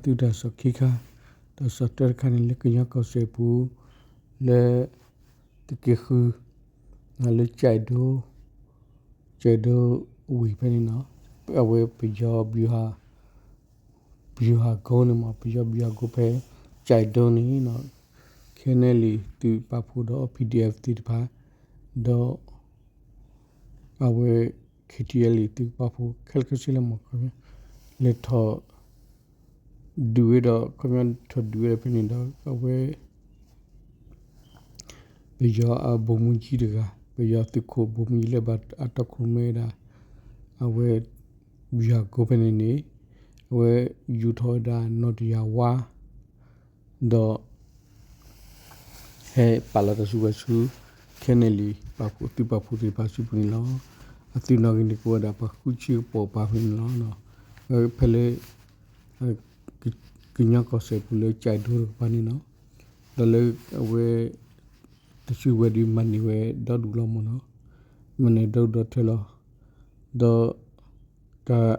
သုတၢ်ကစီၣ်ခံခါ, တၢ်ကစီၣ်တၢတခါန့ၣ်လၢကညီကီၢ်စဲၣ်ပူၤ လၢ သုးက့ဃု လၢကၠဲးဒိ ကၠဲးဒိဝ့ၢ်ဖဲန့ၣ်နီၤ, အဝဲပယီၤ ဗျူဟာကုန်းန့ၣ်မ့ၢ် ပယီၤ ဗျူဟာကုန်း ဖဲကၠဲးဒိန့ၣ်နီၤ, ခဲန့ၣ်လံ သုးပာ်ဖှိၣ်ဒီး PDF သ့ၣ်တဖၣ် ဒီး အဝဲ KTLA သုးပာ်ဖှိၣ်ခဲလၢာ်ခဲဆ့လၢမ့ၢ် လဲၤထီၣ် ဒုးဝဲဒီး ခီပညီထီၣ်ဒုးဝဲဒီးဖဲန့ၣ်ဒီး အဝဲ ပယီၤအဗိုလ်မှူးကြီးတဂၤ ပယီၤသုးခိၣ်ဗိုလ်မှူးကြီးလၢ ဘၣ်အတီၢ်ခရူၣ်မဲဒၣ် အဝဲ ဗျူဟာကုန်း ဖဲန့ၣ်န့ၣ် အဝဲယူၤထီၣ်ဝဲဒၣ်နီၣ်တယၢ်ဝါ ဒီး ဟဲပာ်လီၤတၢ်စုကဝဲၤဆူ ခဲန့ၣ်လံ သုးပာ်ဖှိၣ်သ့ၣ်တဖၣ်စုပူၤန့ၣ်လီၤ. အသုးနီၣ်ဂံၢ်န့ၣ် ကိးဝဲဒၣ်ပှၤဃုဆံကပိာ်ပာ်ဖဲန့ၣ်လီၤ. ဖဲလၢ ကညီကီၢ်စဲၣ်ပူၤလၢကၠဲးဒိတကပၤန့ၣ်လီၤ. ဒီးလၢအဝဲ တၢ်စုကဝဲၤဒုးမၤန့ၢ်ဝဲဒီဒူၣ်လီၤမ့ၢ်နီၤ, မၤန့ၢ်ဒီဒူၣ်ဒီထၢလီၤ. ဒီး တၢ်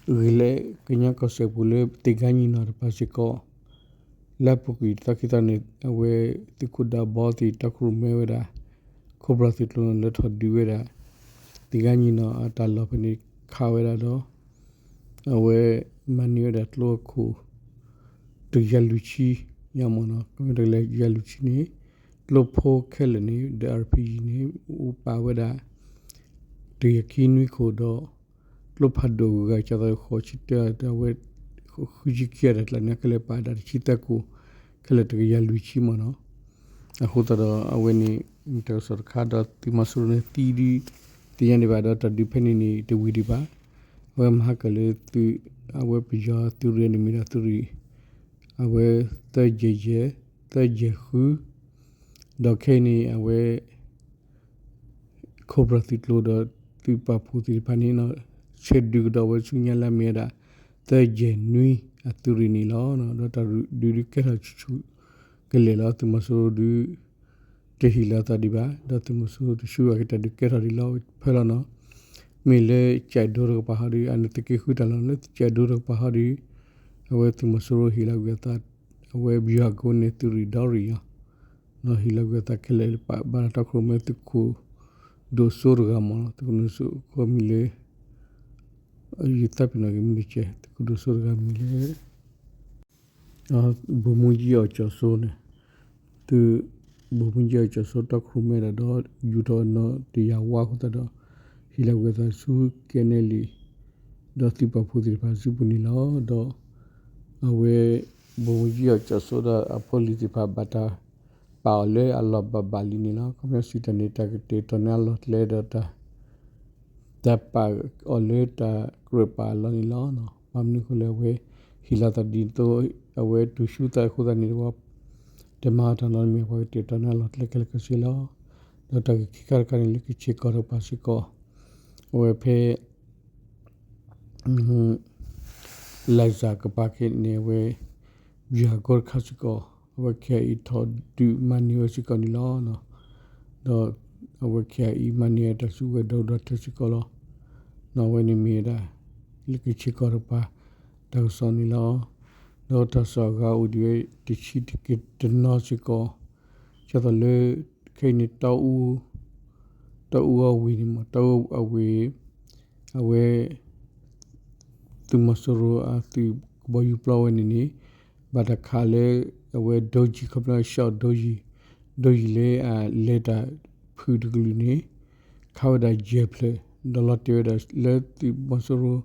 ဂ့ၤလၢကညီကီၢ်စဲၣ်ပူၤလၢသ့ၣ်ခါညီနီၤတကပၤစ့ၢ်ကီး လၢအပူၤကွံာ်သီခံသီန့ၣ် အဝဲသုးခိၣ်ဒၢဘီသ့ၣ်တီၢ်ခရူၣ်မဲဝဲဒၣ် ခိၣ်ဘြၣ်သုးကျိၤန့ၣ် လဲၤထီၣ်ဒုးဝဲဒၣ် သ့ၣ်ခါညီနီၤအတၢ်လီၢ်ဖဲန့ၣ်ခးဝဲဒၣ်ဒီး အဝဲမၤန့ၢ်ဝဲဒၣ်ကျိအခိၣ် တကယၤလွံၢ်ဆံ ယၤမ့ၢ်နီၤ, တကယၤလွံၢ်ဆံန့ၣ် ကျိဖိခဲလၢာ်န့ၣ် ဒီး RPG န့ၣ် အိၣ်ပာ်ဝဲဒၣ် တကယၤခံနွံခိၣ်ဒီး ကျိဖးဒိၣ်ဂၤကၢ်သီဃိးဆံတၢ အဝဲ ဃုဆံခံဂၤတၢ်ကျါန့ၣ် ခဲလၢာ်ပာ်ဒၣ်တဆံသၢခိၣ် ခဲလၢာ်တကယၤလွံၢ်ဆံမ့ၢ်နီၤ. အဃိသတးဒီးအဝဲန့ၣ် တၢ်ကစီၣ်တခါဒီးသုးမီၤစိရိၤန့ၣ်သံဒုး သ့ၣ်ညါဒံးဘၣ်ဒီးတၢ်ဒုးဖဲန့ၣ်န့ၣ် တဝံၤဒံးဘၣ်. အဝဲမၤဟါကၢၣ်လၢသုး အဝဲပယီၤသုးရ့ၣ်န့ၣ်မ့ၢ်ဒၣ်သုးရ့ၣ် အဝဲသၢယဲၢ်ယဲၢ် သၢယဲၢ်ဃု ဒီးခဲအံၤန့ၣ် အဝဲ ခိၣ်ဘြၣ်သုးကျိၤဒီးသုးပာ်ဖှိၣ်သ့ၣ်တဖၣ်န့ၣ် ဆဲးဒုးကဒီးဝဲဆူညါလၢအမ့ၢ်ဝဲဒၣ် သၢယဲၢ်နွံအသုးရ့ၣ်န့ၣ်လီၤ. ဒီးတၢ်ဒုးဒုးကဲထီၣ်ဆူၣ်ဆူၣ်ကလဲာ်လီၤ. သုးမီၤစိရိၤဒုး တဟ့ၣ်လီၤအသးဒံးဘၣ် ဒီးသုးမီၤစိရိၤတဆူအကတၢၢ်ဒုးကဲထီၣ်ဒံးလီၤဖဲလီၤနီၤ. မ့ၢ်လၢကၠဲးဒိတကပၤဟီဒုး အန့ၣ်သုးက့ဃုတၢ်လီၢ်လၢကၠဲးဒိတကပၤဟီဒုး အဝဲသုးမီၤစိရိၤဟ့ၣ်လီၤကွံာ်အသး အဝဲဗျူဟာကုန်းန့ၣ် သုးရ့ၣ်ဒီရ့ၣ်အီၤ ဟ့ၣ်လီၤကွံာ်အသးခဲလၢာ် ဘၣ်တၢ်တီၢ်ခရူၣ်မဲသုးခိၣ်ဒိၣ်စိတဂၤမ့ၢ်နီၤ, သုးခိၣ်ဒိၣ်စိတဂၤမံၤလၢ ယသးပ့ၤနီၣ်က့ၤမ့ၢ်တကဲ သုးခိၣ်ဒိၣ်စိတဂၤမံၤလၢ ဗိုလ်မှူးကြီးအောင်ကျော်စိုးန့ၣ် သုး ဗိုလ်မှူးကြီးအောင်ကျော်စိုးတီၢ်ခရူၣ်မဲဒၣ်ဒီး ယူၤထီၣ်နီၣ်တယၢ်ဝါအဃိသတးဒီး ဟ့ၣ်လီၤကွံာ်အသးဆူ KNLA ဒီးသုးပာ်ဖှိၣ်သ့ၣ်တဖၣ်စုပူၤန့ၣ်လီၤ. ဒီး အဝဲ ဗိုလ်မှူးကြီးအောင်ကျော်စိုးဒီးအဖိလံၤသ့ၣ်တဖၣ်ဘၣ်တၢ်ပာ်အီၤလၢအလီၢ်ဘၣ်ဘၣ်လံန့ၣ်လီၤ. ခီပညီစံးတၢ်န့ၣ် တၢ်ကတဲာ်ကတီၤန့ၢ်အလီၢ်ကျဲဒီးတၢ် တၢ်ပာ်အီၤလၢတၢ်ကြၢးပာ်အလီၢ်န့ၣ်လီၤ. ဘၣ်မနုၤအဃိလဲၣ် အဝဲဟ့ၣ်လီၤသးဒ်သိး အဝဲတူၢ်ဆူသးအဃိသတးန့ၣ် တမၤအီၤတၢ်နီတမံၤ ပှၤကတဲာ်ကတီၤန့ၢ်အလီၢ်ကျဲခဲလၢာ်ခဲဆ့လီၤ. ဒီးတၢ်ဂ့ၢ်ခံခါတခါန့ၣ် လၢကခ့ၣ်ကီၢ်တကပၤစ့ၢ်ကီး အဝဲဖဲ လၢ်စၢ်ကပၤက့ၤန့ၣ် အဝဲ ဗျူဟာကုန်း တခါစ့ၢ်ကီး အဝဲ ခဲအံၤ ထီၣ်ဒုးမၤန့ၢ်ဝဲစ့ၢ်ကီးန့ၣ်လီၤ. ဒီးအဝဲ ခဲအံၤ မၤန့ၢ်ဝဲတၢ်စုကဝဲၤဒီဒူၣ်ဒီထၢစ့ၢ်ကီးလီၤ. ဒီးအဝဲန့ၣ်မ့ၢ်ဝဲဒၣ် လၢကခ့ၣ်ကီၢ်တကပၤ တၢ်ကစီၣ်န့ၣ်လီၤ. ဒီးတၢ်ကစီၣ်အဂၤအိၣ်ဒံးဝဲတဆံတက့ၢ်တနီၤစ့ၢ်ကီး ဒ်သိးလၢ ခဲအံၤန့ၣ် တီအူ တီအူအဝ့ၢ်န့ၣ်မ့ၢ် တီအူအဝ့ၢ် အဝဲ သုးမီၤစိရိၤအသုးကဘီယူၤပျီဝဲန့ၣ်န့ၣ် ဘၣ်တၢ်ခးလၢ အဝဲဒိယံၤ ခီဖျိ ရှီၣ်ဒိယံၤ ဒိယံၤလၢအလဲၤတၢ်ဖုၣ်တကလုာ်န့ၣ် ခးဝဲဒၣ်ယဲၢ်ဖျၢၣ် ဒီးလီၤတဲာ်ဝဲဒၣ်လၢသုးမီၤစိရိၤ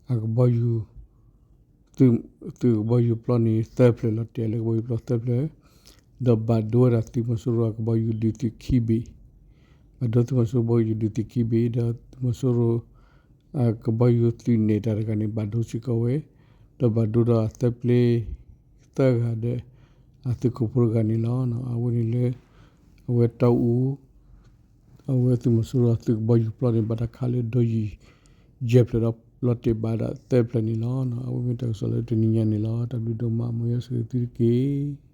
အကဘီယူၤ သုးကဘီယူၤပျီန့ၣ် သၢဖျၢၣ် လီၤတဲာ်လၢကဘီယူၤပျီသၢဖျၢၣ် ဒီးဘၣ်ဒိဝဲဒၣ်သုးမီၤစိရိၤအကဘီယူၤဒုးသုးခံဘ့ၣ် ဘၣ်ဒိသုးမီၤစိရိၤကဘီယူၤဒုးသုးခံဘ့ၣ် ဒီးသုးမီၤစိရိၤ အကဘီယူၤသုးနဲၣ်တၢ်တဂၤန့ၣ် ဘၣ်ဒိစ့ၢ်ကီးဝဲ ဒီးဘၣ်ဒိဒီးအသၢပျ့ သၢဂၤဒီး အသုးခိၣ်ဖိတဂၤန့ၣ်လီၤ. အဝဲန့ၣ်လၢ အဝဲတီအူ အဝဲသုးမီၤစိရိၤအသုးကဘီယူၤပျီန့ၣ် ဘၣ်တၢ်ခးလၢဒိယံၤ ယဲၢ်ဖျၢၣ်ဒီးလီၤတဲာ်ဘၣ်ဒၣ်သၢဖျၢၣ်န့ၣ်လီၤ. အဝဲမ့ၢ်တၢ်ကစီၣ်လၢတနံၤညါန့ၣ်လီၤ. တၢ်ဘျုးဒိၣ်မး မ်ယွၤဆိၣ်ဂ့ၤသုတက့ၢ်.